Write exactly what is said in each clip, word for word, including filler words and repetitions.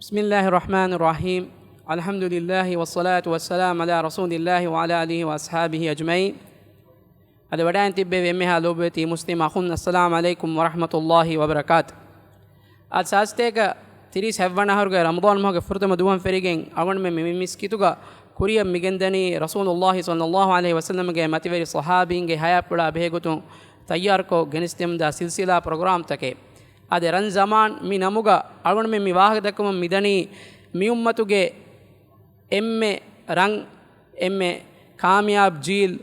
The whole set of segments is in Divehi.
بسم الله الرحمن الرحيم. الحمد لله والصلاة والسلام على رسول الله وعلى آله وأصحابه أجمعين. އަދި ވަޑައިން ތިއްބެވި އެންމެހާ ލޯބިވެތި މުސްލިމް އަޚުން، އައްސަލާމް ޢަލައިކުމް ވަރަޙްމަތުﷲި ވަބަރަކާތު. އާދެ، ސާސްތޭކަ ތިރީސް ހަތްވަނަ އަހަރުގެ ރަމަޟާން މަހުގެ ފުރަތަމަ ދުވަހުން ފެށިގެން އަޅުގަނޑުމެން މި މިސްކިތުގަ ކުރިއަށް މިގެންދަނީ ރަސޫލުﷲި ޞައްލަﷲު ޢަލައިހި ވަސައްލަމްގެ މަތިވެރި ޞަޙާބީންގެ ޙަޔާތްޕުޅާ ބެހޭގޮތުން ތައްޔާރުކޮށް ގެނެސްދެމުންދާ ސިލްސިލާ ޕްރޮގްރާމްތަކެއް. އާދެ، ރަން ޒަމާން މި ނަމުގަ އަޅުގަނޑުމެން މި ވާހަކަދައްކަމުން މިދަނީ މި އުއްމަތުގެ އެންމެ ރަން، އެންމެ ކާމިޔާބު ޖީލް،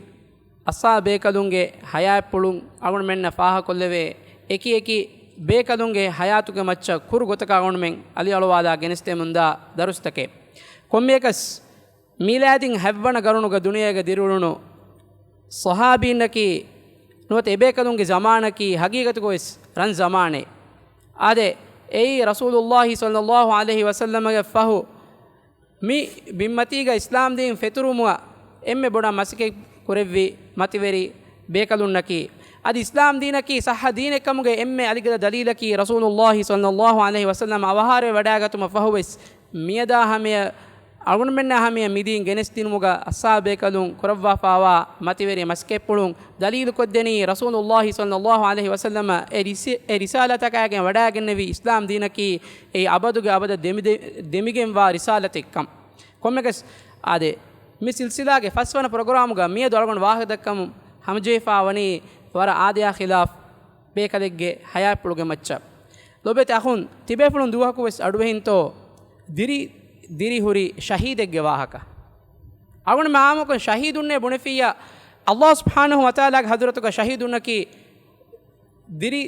އައްސާ ބޭކަލުންގެ ޙަޔާތްޕުޅުން އަޅުގަނޑުމެންނަށް ފާހަގަކޮށްލެވޭ، އެކި އެކި ބޭކަލުންގެ ޙަޔާތުގެ މައްޗަށް ކުރު ގޮތަކަށް އަޅުގަނޑުމެން އަލިއަޅުވާލާ ގެނެސްދެމުންދާ ދަރުސްތަކެއް. ކޮންމެއަކަސް، މީލާދީން ހަތްވަނަ ގަރުނުގަ ދުނިޔޭގަ ދިރިއުޅުނު ޞަޙާބީންނަކީ ނުވަތަ އެބޭކަލުންގެ ޒަމާނަކީ ހަގީގަތުގަވެސް ރަން ޒަމާނެއް. އާދެ، އެއީ ރަސޫލުﷲި ޞައްލަﷲު ޢަލައިހި ވަސައްލަމަގެ ފަހު މި ބިންމަތީގަ އިސްލާމްދީން ފެތުރުމުގަ އެންމެ ބޮޑަށް މަސައްކަތް ކުރެއްވި މަތިވެރި ބޭކަލުންނަކީ. އަދި އިސްލާމްދީނަކީ ޞައްޙަ ދީނެއް ކަމުގެ އެންމެ އަލިގަދަ ދަލީލަކީ ރަސޫލުﷲި ޞައްލަﷲު ޢަލައިހި ވަސައްލަމް އަވަހާރަވެ ވަޑައިގަތުމަށް ފަހުވެސް މިއަދާ ހަމަޔަށް އަޅުގަނޑުމެންނާ ހަމަޔަށް މިދީން ގެނެސްދިނުމުގަ އައްސާ ބޭކަލުން ކުރައްވާފާވާ މަތިވެރި މަސައްކަތްޕުޅުން ދަލީލުކޮށްދެނީ ރަސޫލުﷲި ޞައްލަﷲު ޢަލައިހި ވަސައްލަމަ އެ ރިސި-، އެ ރިސާލަތަކާގެން ވަޑައިގެންނެވި އިސްލާމް ދީނަކީ އެއީ އަބަދުގެ އަބަދަށް ދެމިދެ-، ދެމިގެންވާ ރިސާލަތެއްކަން. ކޮންމެއަކަސް، އާދެ، މި ސިލްސިލާގެ ފަސްވަނަ ޕްރޮގްރާމުގަ މިއަދު އަޅުގަނޑު ވާހަކަދައްކަމުން ހަމަޖެހިފާ ވަނީ ވަރަށް އާދަޔާ ޚިލާފް ބޭކަލެއްގެ ޙަޔާތްޕުޅުގެ މައްޗަށް. ލޯބިވެތި އަޚުން، ތިބޭފުޅުން ދުވަހަކުވެސް އަޑުއެހިންތޯ ދިރި، ދިރިހުރި ޝަހީދެއްގެ ވާހަކަ. އަޅުގަނޑުމެން އާއްމުކޮށް ޝަހީދުންނޭ ބުނެފިއްޔާ، ﷲ ސުބްޙާނަހު ވަތަޢާލާގެ ޙަޟްރަތުގަ ޝަހީދުންނަކީ ދިރި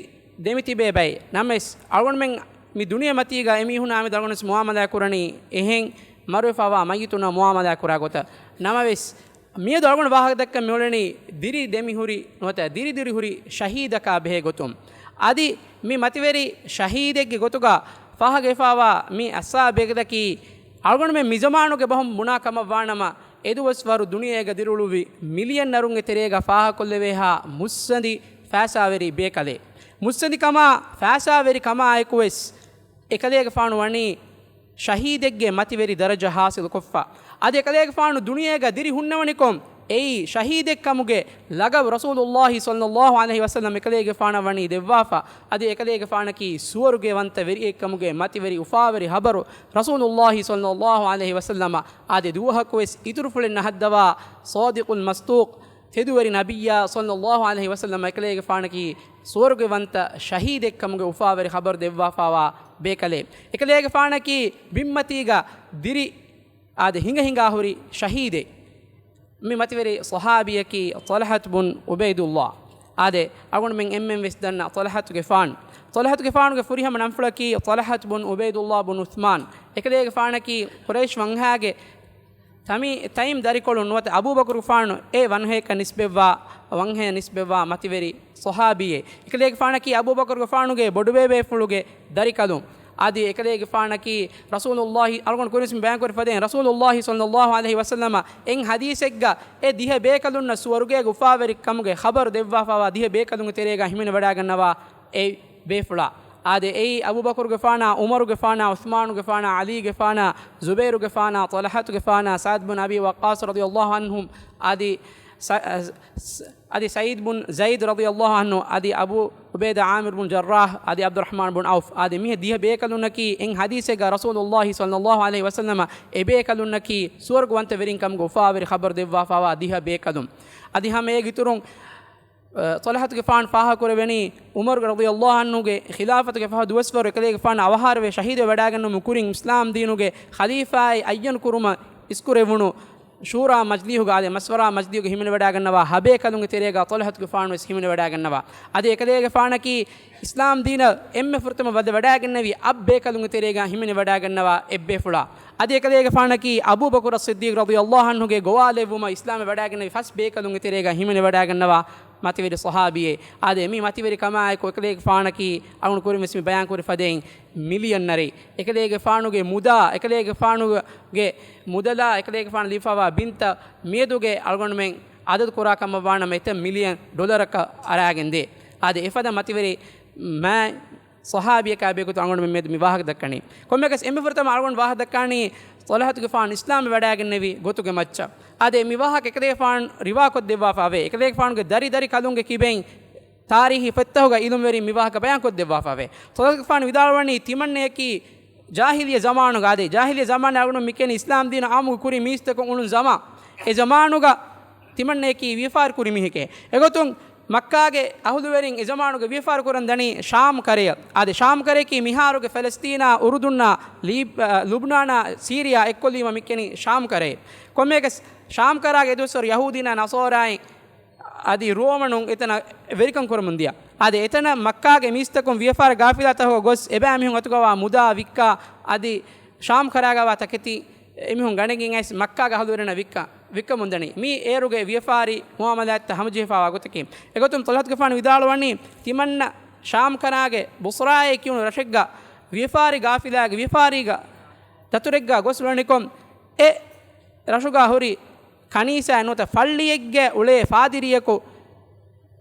ދެމިތިބޭ ބައެއް. ނަމަވެސް، އަޅުގަނޑުމެން މި ދުނިޔެމަތީގަ އެމީހުނާ މެދު އަޅުގަނޑު މުއާމަލާ ކުރަނީ އެހެން މަރުވެފާވާ މައްޔިތުންނާ މުއާމަލާ ކުރާ ގޮތަށް. ނަމަވެސް، މިއަދު އަޅުގަނޑު ވާހަކަ ދައްކަން މިއުޅެނީ ދިރި ދެމިހުރި ނުވަތަ ދިރި ދިރިހުރި ޝަހީދަކާ ބެހޭ ގޮތުން. އަދި މި މަތިވެރި ޝަހީދެއްގެ ގޮތުގަ ފާހަގަވެފާވާ މި އައްސާ ބޭކަލަކީ އަޅުގަނޑުމެން މިޒަމާނުގެ ބަހުން ބުނާ ކަމަށް ވާނަމަ، އެދުވަސްވަރު ދުނިޔޭގަ ދިރިއުޅުއްވި މިލިޔަނަރުންގެ ތެރޭގަ ފާހަގަކޮށްލެވޭހާ މުއްސަނދި ފައިސާވެރި ބޭކަލެއް. މުއްސަނދިކަމާ ފައިސާވެރިކަމާއެކުވެސް އެކަލޭގެފާނު ވަނީ ޝަހީދެއްގެ މަތިވެރި ދަރަޖަ ހާސިލުކޮށްފަ. އަދި އެކަލޭގެފާނު ދުނިޔޭގަ ދިރި ހުންނަވަނިކޮށް، އެއީ ޝަހީދެއްކަމުގެ ލަގަބު ރަސޫލުﷲި ޞައްލަﷲު ޢަލައިހި ވަސައްލަމް އެކަލޭގެފާނަށް ވަނީ ދެއްވާފަ. އަދި އެކަލޭގެފާނަކީ ސުވަރުގެ ވަންތަ ވެރިއެއްކަމުގެ މަތިވެރި އުފާވެރި ޚަބަރު ރަސޫލުﷲި ޞައްލަﷲު ޢަލައިހި ވަސައްލަމަ. އާދެ، ދުވަހަކުވެސް އިތުރުފުޅެއް ނަހައްދަވާ ޞާދިޤުލް މަޞްދޫޤް ތެދުވެރި ނަބިއްޔާ ޞައްލަﷲު ޢަލައިހި ވަސައްލަމަ އެކަލޭގެފާނަކީ ސުވަރުގެ ވަންތަ ޝަހީދެއްކަމުގެ އުފާވެރި ޚަބަރު ދެއްވާފާވާ ބޭކަލެއް. އެކަލޭގެފާނަކީ ބިންމަތީގަ ދިރި އާދެ ހިނގަ ހިނގާ ހުރި ޝަހީދެއް. މި މަތިވެރި ޞަޙާބީއަކީ ޠަލްޙަތު ބުން ޢުބައިދުﷲ. އާދެ، އަޅުގަނޑުމެން އެންމެން ވެސް ދަންނަ ޠަލްޙަތުގެފާނު. ޠަލްޙަތުގެފާނުގެ ފުރިހަމަ ނަންފުޅަކީ ޠަލްޙަތު ބުން ޢުބައިދުﷲ ބުން ޢުޘްމާން. އެކަލޭގެފާނަކީ ޤުރައިޝް ވަންހާގެ ތަމި-، ތައިމް ދަރިކޮޅުން ނުވަތަ އަބޫބަކުރުގެފާނު އެ ވަންހަޔަކަށް ނިސްބަތްވާ، ވަންހަޔަށް ނިސްބަތްވާ މަތިވެރި ޞަޙާބީއެއް. އެކަލޭގެފާނަކީ އަބޫބަކުރުގެފާނުގެ ބޮޑުބޭބޭފުޅުގެ ދަރިކަލުން. އަދި އެކަލޭގެފާނަކީ ރަސޫލުﷲ، އަޅުގަނޑު ކުރިން ބަޔާންކުރި ފަދައިން، ރަސޫލުﷲ ޞައްލަﷲު ޢަލައިހި ވަސައްލަމަ އެއް ޙަދީޘެއްގަ އެ ދިހަ ބޭކަލުންނަށް ސުވަރުގޭގެ އުފާވެރިކަމުގެ ޚަބަރު ދެއްވާފަވާ ދިހަ ބޭކަލުންގެ ތެރޭގަ ހިމެނިވަޑައިގަންނަވާ އެ ބޭފުޅާ. އާދެ، އެއީ އަބޫބަކުރުގެފާނާ، ޢުމަރުގެފާނާ، ޢުޘްމާނުގެފާނާ، ޢަލީގެފާނާ، ޒުބައިރުގެފާނާ، ޠަލްޙަތުގެފާނާ، ސަޢްދު ބުން އަބީ ވައްޤާޞް ރަޟިޔަﷲު ޢަންހުމް، އަދި ސަ-، ސ-، އަދި ސަޢީދު ބުން ޒައިދު ރަޟިޔަﷲު ޢަންހު، އަދި އަބޫ ޢުބައިދާ ޢާމިރު ބުން ޖައްރާޙް، އަދި ޢަބްދުއްރަޙްމާން ބުން ޢައުފް، އާދެ، މި ދިހަ ބޭކަލުންނަކީ އެއް ޙަދީޘެއްގަ ރަސޫލުﷲ ޞައްލަﷲު ޢަލައިހި ވަސައްލަމަ އެ ބޭކަލުންނަކީ ސުވަރުގެ ވަންތަ ވެރިން ކަމުގެ އުފާވެރި ޚަބަރު ދެއްވާފަވާ ދިހަ ބޭކަލުން. އަދި ހަމަ އޭގެ އިތުރުން، އަ، ޠަލްޙަތުގެފާނު ފާހަގަކުރެވެނީ، ޢުމަރުގެ ރަޟިޔަﷲު ޢަންހުގެ ޚިލާފަތުގެ ފަހު ދުވަސްވަރު އެކަލޭގެފާނު އަވަހާރަވެ ޝަހީދުވެ ވަޑައިގެންނެވުމުގެ ކުރިން އިސްލާމް ދީނުގެ ޚަލީފާއެއް އައްޔަން ކުރުމަށް އިސްކުރެވުނު ޝޫރާ މަޖްލީހުގަ، އާދެ، މަޝްވަރާ މަޖްލީހުގަ ހިމެނިވަޑައިގަންނަވާ ހަ ބޭކަލުންގެ ތެރޭގަ ޠަލްޙަތުގެފާނު ވެސް ހިމެނިވަޑައިގަންނަވާ. އަދި އެކަލޭގެފާނަކީ އިސްލާމް ދީނަށް އެންމެ ފުރަތަމަ ވަދެ ވަޑައިގެންނެވި އަށް ބޭކަލުންގެ ތެރޭގަ ހިމެނިވަޑައިގަންނަވާ އެއްބޭފުޅާ. އަދި އެކަލޭގެފާނަކީ އަބޫބަކުރު ޞިއްދީޤު ރަޟިޔަﷲު ޢަންހުގެ ގޮވާލެއްވުމަށް އިސްލާމްވެ ވަޑައިގެންނެވި ފަސް ބޭކަލުންގެ ތެރޭގަ ހިމެނިވަޑައިގަންނަވާ މަތިވެރި ޞަޙާބީއެއް. އާދެ، މި މަތިވެރި ކަމާއެކު އެކަލޭގެފާނަކީ އަޅުގަނޑު ކުރިން ވެސް މި ބަޔާންކުރި ފަދައިން މިލިޔަނަރެއް. އެކަލޭގެފާނުގެ މުދާ، އެކަލޭގެފާނުގެ މުދަލާ، އެކަލޭގެފާނު ލިބިފަވާ ބިންތައް މިއަދުގެ އަޅުގަނޑުމެން އަދަދު ކުރާ ކަމަށް ވާނަމަ އެތައް މިލިޔަން ޑޮލަރަކަށް އަރާގެންދޭ. އާދެ، އެފަދަ މަތިވެރި މާ ޞަޙާބީއަކާ ބެހޭގޮތުން އަޅުގަނޑުމެން މިއަދު މި ވާހަކަ ދައްކަނީ. ކޮންމެއަކަސް އެންމެ ފުރަތަމަ އަޅުގަނޑު ވާހަކަ ދައްކާނީ ޠަލްޙަތުގެފާނު އިސްލާމްވެ ވަޑައިގެންނެވި ގޮތުގެ މައްޗަށް. އާދެ، މި ވާހަކަ އެކަލޭގެފާނު ރިވާކޮށްދެއްވާފައިވޭ. އެކަލޭގެފާނުގެ ދަރި ދަރިކަލުންގެ ކިބައިން ތާރީހީ ފޮތްތަކުގަ އިލްމުވެރިން މި ވާހަކަ ބަޔާންކޮށްދެއްވާފައިވޭ. ޠަލްޙަތުގެފާނު ވިދާޅުވަނީ ތިމަންނަޔަކީ ޖާހިލިއްޔަ ޒަމާނުގަ، އާދެ، ޖާހިލިއްޔަ ޒަމާނުގަ އަޅުގަނޑު މިކެނި އިސްލާމް ދީނަށް އާއްމު ކުރިން މީސްތަކުން އުޅުނު ޒަމާން. އެ ޒަމާނުގަ ތިމަންނަޔަކީ ވިޔަފާރި ކުރި މީހެކޭ. އެގޮތުން މައްކާގެ އަހުލުވެރިން އެ ޒަމާނުގަ ވިޔަފާރި ކުރަން ދަނީ ޝާމް ކަރަޔަށް. އާދެ، ޝާމް ކަރަޔަކީ މިހާރުގެ ފަލަސްތީނާ، އުރުދުންނާ، ލީބް-، އަ، ލުބްނާނާ، ސީރިޔާ އެއްކޮށްލީމަ މިކެނި ޝާމް ކަރައެއް. ކޮންމެއަކަސް ޝާމް ކަރާގެ އެ ދުވަސްވަރު ޔަހޫދީންނާ ނަޞާރާއިން އަދި ރޯމަނުން އެތަނަށް ވެރިކަން ކުރަމުން ދިޔަ. އާދެ، އެތަނަށް މައްކާގެ މީސްތަކުން ވިޔަފާރި ގާފިލާތަކުގަ ގޮސް އެބައިމީހުން އަތުގަވާ މުދާ ވިއްކާ އަދި ޝާމް ކަރާގަވާ ތަކެތި އެމީހުން ގަނެގެން އައިސް މައްކާގެ އަހުލުވެރިންނަށް ވިއްކަ، ވިއްކަމުންދަނީ. މީ އޭރުގެ ވިޔަފާރި މުއާމަލާތްތައް ހަމަޖެހިފާވާ ގޮތަކީ. އެގޮތުން ޠަލްޙަތުގެފާނު ވިދާޅުވަނީ، ތިމަންނަ ޝާމް ކަރާގެ ބުޞްރާއޭ ކިޔުނު ރަށެއްގަ ވިޔަފާރި ގާފިލާގެ ވިޔަފާރީގަ ދަތުރެއްގަ ގޮސް އުޅެނިކޮށް، އެ ރަށުގަ ހުރި ކަނީސާއެއް ނުވަތަ ފައްޅިއެއްގަ އުޅޭ ފާދިރިއަކު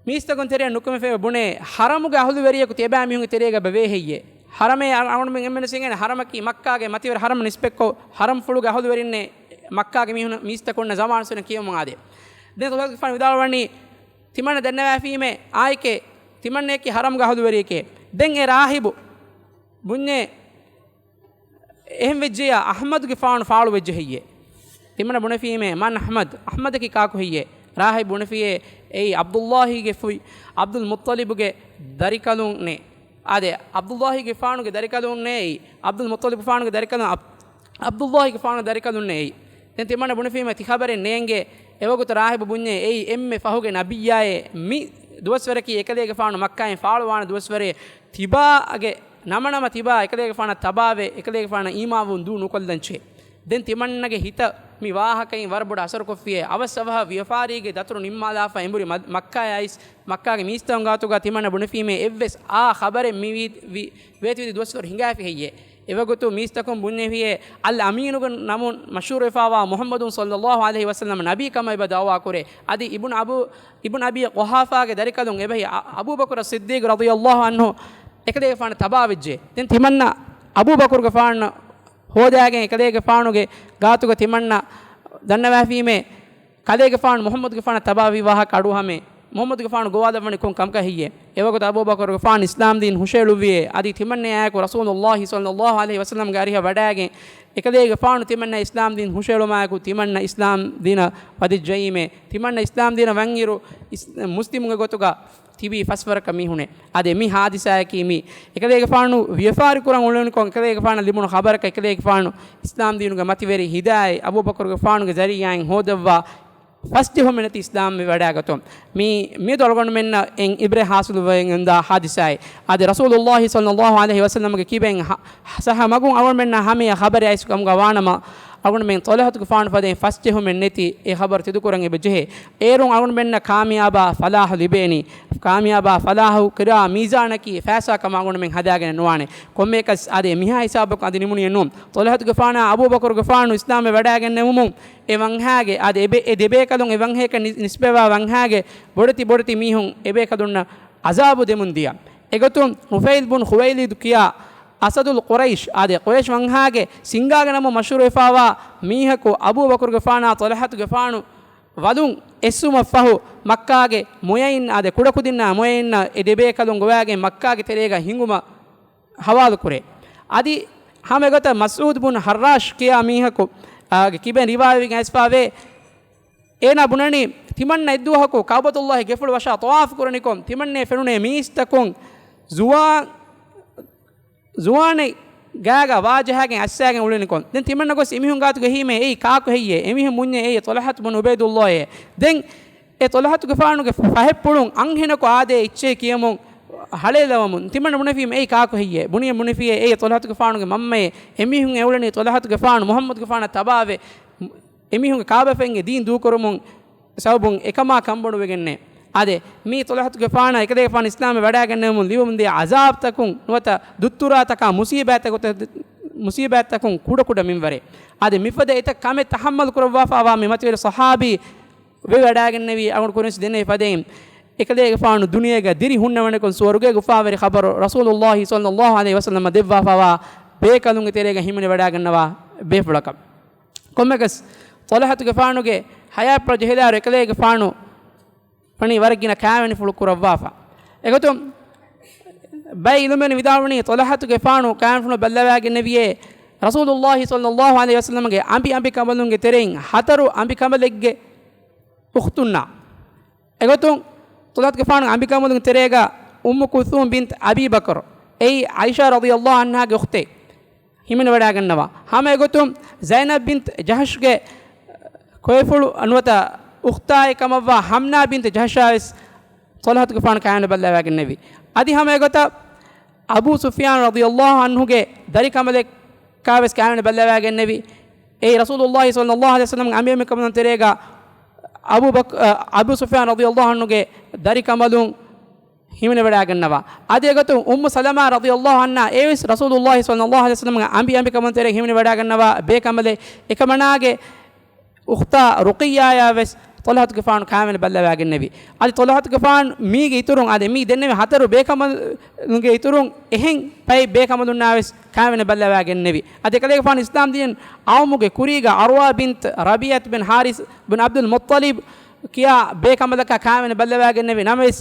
މީސްތަކުން ތެރެއަށް ނުކުމެފައި ބުނޭ، ހަރަމުގެ އަހުލުވެރިޔަކު ތިޔަބައިމީހުންގެ ތެރޭގަ ބަވޭ ހެއްޔޭ؟ ހަރަމޭ އަ-، އަޅުގަނޑުމެން އެންމެން އެނގޭނެ ހަރަމަކީ މައްކާގެ މަތިވެރި ހަރަމަށް ނިސްބަތްކޮށް، ހަރަމްފުޅުގެ އަހުލުވެރިންނޭ މައްކާގެ މީހުން މީސްތަކުންނަށް ޒަމާނު ސުންނަ ކިޔަމުން އާދޭ. ދެން ޠަލްޙަތުގެފާނު ވިދާޅުވަނީ، ތިމަންނަ ދަންނަވައިފީމޭ އާއެކޭ، ތިމަންނަޔަކީ ހަރަމްގެ އަހުލުވެރިޔެކޭ. ދެން އެ ރާހިބު ބުންޏޭ، އެހެން ވެއްޖެޔާ އަޙްމަދުގެފާނު ފާޅުވެއްޖެ ހެއްޔޭ؟ ތިމަންނަ ބުނެފީމޭ، މަން އަޙްމަދު؟ އަޙްމަދަކީ ކާކު ހެއްޔޭ؟ ރާހިބު ބުނެފިޔޭ، އެއީ ޢަބްދުﷲގެ ފުތް، ޢަބްދުލް މުއްޠަލިބުގެ ދަރިކަލުންނޭ. އާދެ، ޢަބްދުﷲގެފާނުގެ ދަރިކަލުންނޭ އެއީ. ޢަބްދުލް މުއްޠަލިބުގެފާނުގެ ދަރިކަލުން ޢަބް-، ޢަބްދުﷲގެފާނުގެ ދަރިކަލުންނޭ އެއީ. ދެން ތިމަންނަ ބުނެފީމޭ، ތި ޚަބަރެއް ނޭނގޭ. އެވަގުތު ރާހިބު ބުންޏޭ، އެއީ އެންމެ ފަހުގެ ނަބިއްޔާއޭ. މި ދުވަސްވަރަކީ އެކަލޭގެފާނު މައްކާއިން ފާޅުވާނެ ދުވަސްވަރޭ. ތިބާގެ ނަމަނަމަ ތިބާ އެކަލޭގެފާނަށް ތަބާވެ، އެކަލޭގެފާނަށް އީމާންވުން ދޫ ނުކޮށްލަންޗޭ. ދެން ތިމަންނަގެ ހިތަށް މި ވާހަކައިން ވަރަށް ބޮޑަށް އަސަރުކޮށްފިޔޭ. އަވަސް އަވަހަށް ވިޔަފާރީގެ ދަތުރު ނިންމާލާފަ އެނބުރި މަ-، މައްކާޔަށް އައިސް، މައްކާގެ މީސްތަކުން ގާތުގަ ތިމަންނަ ބުނެފީމޭ އެއްވެސް އާ ޚަބަރެއް މި ވީ-، ވި-، ވޭތުވެދި ދުވަސްވަރު ހިނގާފި ހެއްޔޭ؟ އެވަގުތު މީސްތަކުން ބުނެފިޔޭ، އަލް އަމީނުގެ ނަމުން މަޝްހޫރުވެފާވާ މުޙައްމަދު ޞައްލައްލާހު ޢަލައިހި ވަސައްލަމަ ނަބީ ކަމަށް އެބަ ދަޢުވާ ކުރޭ. އަދި އިބްނު އަބޫ، އިބްނު އަބީ ޤުޙާފާގެ ދަރިކަލުން އެބަހީ އަ-، އަބޫބަކުރު ޞިއްދީޤު ރަޟިޔައްލާހު ޢަންހު އެކަލޭގެފާނަށް ތަބާވެއްޖެ. ދެން ތިމަންނަ އަބޫބަކުރުގެފާނަށް ހޯދާގެން އެކަލޭގެފާނުގެ ގާތުގަ ތިމަންނަ ދަންނަވާފީމޭ، ކަލޭގެފާނު މުޙައްމަދުގެފާނަށް ތަބާވި ވާހަކަ އަޑުއަހަމޭ، މުޙައްމަދުގެފާނު ގޮވާލައްވަނީ ކޮން ކަމަކަށް ހެއްޔޭ؟ އެވަގުތު އަބޫބަކުރުގެފާނު އިސްލާމްދީން ހުށައެޅުއްވިއޭ، އަދި ތިމަންނަޔާއެކު ރަސޫލުﷲ ޞައްލައްލާހު ޢަލައިހި ވަސައްލަމްގެ އަރިހަށް ވަޑާގެން، އެކަލޭގެފާނު ތިމަންނަ އިސްލާމްދީން ހުށައެޅުމާއެކު ތިމަންނަ އިސްލާމްދީނަށް ވަދެއްޖައީމޭ، ތިމަންނަ އިސްލާމްދީނަށް ވަންއިރު އިސް-، މުސްލިމުންގެ ގޮތުގަ ތިބީ ފަސްވަރަކަށް މީހުނެއް. އާދެ، މި ހާދިސާއަކީ މި އެކަލޭގެފާނު ވިޔަފާރި ކުރަން އުޅެނިކޮށް، އެކަލޭގެފާނަށް ލިބުނު ޚަބަރަކަށް އެކަލޭގެފާނު އިސްލާމްދީނުގެ މަތިވެރި ހިދާޔަތް އަބޫބަކުރުގެފާނުގެ ޒަރީޢާއިން ހޯދައްވާ ފަސްޖެހުމެއް ނެތި އިސްލާމްވެ ވަޑާގަތުން. މި، މިއަދު އަޅުގަނޑުމެންނަށް އެން ޢިބްރަތް ޙާޞިލުވެގެންދާ ހާދިސާއެއް. އާދެ، ރަސޫލުﷲ ޞައްލައްލާހު ޢަލައިހި ވަސައްލަމްގެ ކިބައިން ހަ-، ސައްހަ މަގުން އަޅުގަނޑުމެންނަށް ހަމަޔަށް ޚަބަރެއް އައިސް ކަމުގަ ވާނަމަ، އަޅުގަނޑުމެން ޠަލްޙަތުގެފާނު ފަދައިން ފަސްޖެހުމެއް ނެތި އެ ޚަބަރު ތެދުކުރަން އެބަ ޖެހޭ. އޭރުން އަޅުގަނޑުމެންނަށް ކާމިޔާބާ ފަލާޙު ލިބޭނީ. ކާމިޔާބާ ފަލާޙު ކުރާ މީޒާނަކީ ފައިސާ ކަމަށް އަޅުގަނޑުމެން ހަދާގެނެއް ނުވާނެ. ކޮންމެއަކަސް އާދެ، މިހާ ހިސާބަކުން އަދި ނިމުނީއެއް ނޫން. ޠަލްޙަތުގެފާނާ އަބޫބަކުރުގެފާނު އިސްލާމްވެ ވަޑާގެންނެވުމުން އެ ވަންހާގެ، އާދެ، އެ ބެ-، އެ ދެބޭކަލުން އެ ވަންހަޔަކަށް ނިސް-، ނިސްބަތްވާ ވަންހާގެ ބޮޑެތި ބޮޑެތި މީހުން އެ ބޭކަލުންނަށް ޢަޒާބު ދެމުން ދިޔަ. އެގޮތުން ނުފައިލް ބުން ޚުވައިލިދު ކިޔާ އަސަދުލް ޤުރައިޝް، އާދެ، ޤުރައިޝް ވަންހާގެ ސިންގާގެ ނަމުން މަޝްހޫރުވެފާވާ މީހަކު އަބޫބަކުރުގެފާނާ ޠަލްޙަތުގެފާނު ވަލުން އެއްސުމަށްފަހު، މައްކާގެ މުޔައިން، އާދެ، ކުޑަކުދިންނާ މުޔައިންނަށް އެ ދެބޭކަލުން ގޮވާގެން މައްކާގެ ތެރޭގަ ހިނގުމަށް ހަވާލުކުރޭ. އަދި ހަމަ އެގޮތަށް މަސްޢޫދު ބުން ޙައްރާޝް ކިޔާ މީހަކު، އާ، ގެ ކިބައިން ރިވާވެގެން އައިސްފާވޭ. އޭނާ ބުނަނީ، ތިމަންނަ އެއްދުވަހަކު ކަޢުބަތުﷲގެ ގެފުޅު ވަށާ ޠަވާފު ކުރަނިކޮށް، ތިމަންނަޔަށް ފެނުނޭ މީސްތަކުން ޒުވާން، ޒުވާނެއް ގާގަ ވާޖަހާގެން އައްސާގެން އުޅެނިކޮށް، ދެން ތިމަންނަ ގޮސް އެމީހުން ގާތުގަ އެހީމޭ، އެއީ ކާކު ހެއްޔޭ؟ އެމީހުން ބުންޏޭ، އެއީ ޠަލްޙަތު ބުން ޢުބައިދުﷲއޭ. ދެން އެ ޠަލްޙަތުގެފާނުގެ ފަހެއްޕުޅުން އަންހެނަކު އާދޭ އެއްޗޭ ކިޔަމުން ހަޅޭލަވަމުން ތިމަންނަ ބުނެފީމޭ، އެއީ ކާކު ހެއްޔޭ؟ ބުނިޔަ ބުނެފިޔޭ، އެއީ ޠަލްޙަތުގެފާނުގެ މަންމައޭ. އެމީހުން އެއުޅެނީ ޠަލްޙަތުގެފާނު މުޙައްމަދުގެފާނަށް ތަބާވެ، އެމީހުންގެ ކާބަފައިންގެ ދީން ދޫކުރުމުން ސަބަބުން އެކަމާ ކަންބޮޑުވެގެންނޭ. އާދެ، މީ ޠަލްޙަތުގެފާނަށް އެކަލޭގެފާނު އިސްލާމްވެ ވަޑާގެންނެވުމުން ލިބެމުންދިޔަ ޢަޒާބްތަކުން ނުވަތަ ދުއްތުރާތަކާ މުޞީބާތްތަކު-، މުޞީބާތްތަކުން ކުޑަކުޑަ މިންވަރެއް. އާދެ، މިފަދަ އެތައް ކަމެއް ތަޙައްމަލު ކުރައްވާފާވާ މި މަތިވެރި ޞަޙާބީ ވެވަޑާގެންނެވީ އަޅުގަނޑު ކުރިންސް ދެންނެވި ފަދައިން. އެކަލޭގެފާނު ދުނިޔޭގަ ދިރި ހުންނަވަނިކޮށް ސުވަރުގޭގެ އުފާވެރި ޚަބަރު ރަސޫލުﷲ ޞައްލަﷲ ޢަލައިހި ވަސައްލަމަ ދެއްވާފަވާ ބޭކަލުންގެ ތެރޭގަ ހިމެނިވަޑައިގަންނަވާ ބޭފުޅަކަށް. ކޮންމެއަކަސް ޠަލްޙަތުގެފާނުގެ ޙަޔާތްޕުޅަށް ޖެހިލާއިރު އެކަލޭގެފާނު ވަނީ ވަރަށް ގިނަ ކާވެނިފުޅު ކުރައްވާފަ. އެގޮތުން ބައެއް ޢިލްމުވެރިން ވިދާޅުވަނީ ޠަލްޙަތުގެފާނު ކާވެނިފުޅު ބައްލަވައިގެންނެވިޔޭ ރަސޫލުﷲ ޞައްލަﷲ ޢަލައިހި ވަސައްލަމަގެ އަނބި އަނބިކަނބަލުންގެ ތެރެއިން ހަތަރު އަނބިކަނބަލެއްގެ އުޚްތުންނާ. އެގޮތުން ޠަލްޙަތުގެފާނުގެ އަނބިކަނބަލުންގެ ތެރޭގަ އުއްމު ކުލްސޫމް ބިންތު އަބީ ބަކުރު، އެއީ ޢާއިޝާ ރަޟިޔަﷲ ޢަންހާގެ އުޚްތެއް، ހިމެނިވަޑައިގަންނަވާ. ހަމަ އެގޮތުން ޒައިނަބް ބިންތު ޖަޙްޝްގެ ކޮއިފުޅު ނުވަތަ އުޚްތާއެއް ކަމަށްވާ ހަމްނާ ބިންތު ޖަޙްޝާވެސް ޠަލްޙަތުގެފާނު ކާވެނި ބައްލަވައިގެންނެވި. އަދި ހަމަ އެގޮތަށް އަބޫ ސުފްޔާން ރަޟިޔަﷲ ޢަންހުގެ ދަރިކަނބަލެއް ކާވެސް ކާވެނި ބައްލަވައިގެންނެވި. އެއީ ރަސޫލުﷲ ޞައްލަﷲ ޢަލައިހި ވަސައްލަމްގެ އަނބިއަނބިކަނބަލުން ތެރޭގަ އަބޫ ބަކް-، އަ، އަބޫ ސުފްޔާން ރަޟިޔަﷲ ޢަންހުގެ ދަރިކަނބަލުން ހިމެނިވަޑައިގަންނަވާ. އަދި އެގޮތުން އުއްމު ސަލަމާ ރަޟިޔަﷲ ޢަންހާ އެވެސް ރަސޫލުﷲ ޞައްލަﷲ ޢަލައިހި ވަސައްލަމްގެ އަނބިއަނބިކަނބަލުން ތެރޭގަ ހިމެނިވަޑައިގަންނަވާ ބޭކަނބަލެއް. އެކަމަނާގެ އުޚްތާ ރުޤިއްޔާޔާ ވެސް ޠަލްޙަތުގެފާނު ކާވެނި ބައްލަވައިގެންނެވި. އަދި ޠަލްޙަތުގެފާނު މީގެ އިތުރުން އަދި މީ ދެންނެވި ހަތަރު ބޭކަނބަލުންގެ އިތުރުން އެހެން ބައެއް ބޭކަނބަލުންނާ ވެސް ކާވެނި ބައްލަވައިގެންނެވި. އަދި އެކަލޭގެފާނު އިސްލާމް ދީން އައުމުގެ ކުރީގަ ޢަރުވާ ބިންތު ރަބީޢަތު ބިން ޙާރިޘް ބިން ޢަބްދުލް މުއްޠަލިބް ކިޔާ ބޭކަނބަލަކާ ކާވެނި ބައްލަވައިގެންނެވި. ނަމަވެސް،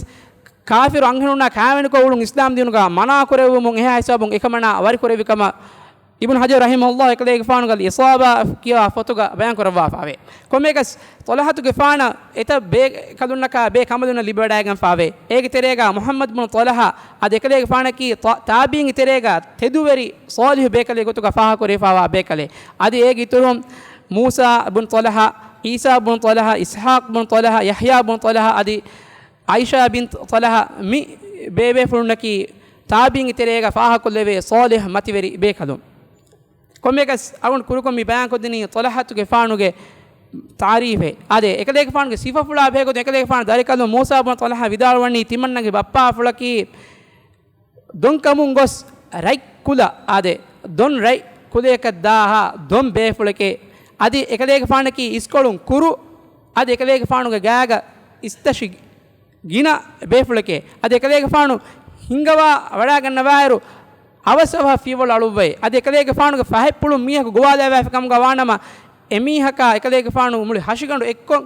ކާފިރު އަންހެނުންނާ ކާވެނިކޮށް އުޅުން އިސްލާމް ދީނުގަ މަނާ ކުރެއްވުމުން އެހާ ހިސާބުން އެކަމަނާ ވަރިކުރެއްވި ކަމަށް އިބްނު ޙަޖަރު ރަޙިމަހުﷲ އެކަލޭގެފާނުގެ އިޞާބާ ކިޔާ ފޮތުގަ ބަޔާން ކުރައްވާފައެވެ. ކޮންމެއަކަސް، ޠަލްޙަތުގެފާނަށް އެތައް ބޭކަލުންނަކާ ބޭކަނބަލުންނަށް ލިބިވަޑައިގެންފައެވެ. އޭގެ ތެރޭގަ މުޙައްމަދު ބުނު ޠަލްޙާ، އަދި އެކަލޭގެފާނަކީ ތާ-، ތާބިޢީންގެ ތެރޭގަ ތެދުވެރި ޞާލިޙު ބޭކަލެއް ގޮތުގަ ފާހަގަކުރެވިފައިވާ ބޭކަލެއް. އަދި އޭގެ އިތުރުން މޫސާ ބުނު ޠަލްޙާ، ޢީސާ ބުނު ޠަލްޙާ، އިސްޙާޤް ބުނު ޠަލްޙާ، ޔަޙްޔާ ބުނު ޠަލްޙާ، އަދި ޢާއިޝާ ބިންތު ޠަލްޙާ މި ބޭބޭފުޅުންނަކީ ތާބިޢީންގެ ތެރޭގަ ފާހަގަކޮށްލެވޭ ޞާލިޙު މަތިވެރި ބޭކަލުން. ކޮންމެއަކަސް އަޅުގަނޑު ކުރުކޮށް މި ބަޔާންކޮށްދިނީ ޠަލްޙަތުގެފާނުގެ ތާރީފެއް. އާދެ، އެކަލޭގެފާނުގެ ސިފަފުޅާ ބެހޭގޮތުން އެކަލޭގެފާނު ދަރިކަލުން މޫސާ ބުނު ޠަލްޙާ ވިދާޅުވަނީ ތިމަންނަގެ ބައްޕާފުޅަކީ ދޮންކަމުން ގޮސް ރަތް ކުލަ، އާދެ، ދޮން ރަތް ކުލަޔަކަށް ދާހާ ދޮން ބޭފުޅެކޭ. އަދި އެކަލޭގެފާނަކީ އިސްކޮޅުން ކުރު، އަދި އެކަލޭގެފާނުގެ ގާގަ އިސްތަށި ގިނަ ބޭފުޅެކޭ. އަދި އެކަލޭގެފާނު ހިންގަވާ ވަޑައިގަންނަވާއިރު، އަވަސް އަވަހަށް ފިޔަވަޅު އަޅުއްވައޭ. އަދި އެކަލޭގެފާނުގެ ފަހެއްޕުޅުން މީހަކު ގޮވާލައިފި ކަމުގަ ވާނަމަ، އެމީހަކާ އެކަލޭގެފާނު މުޅި ހަށިގަނޑު އެއްކޮށް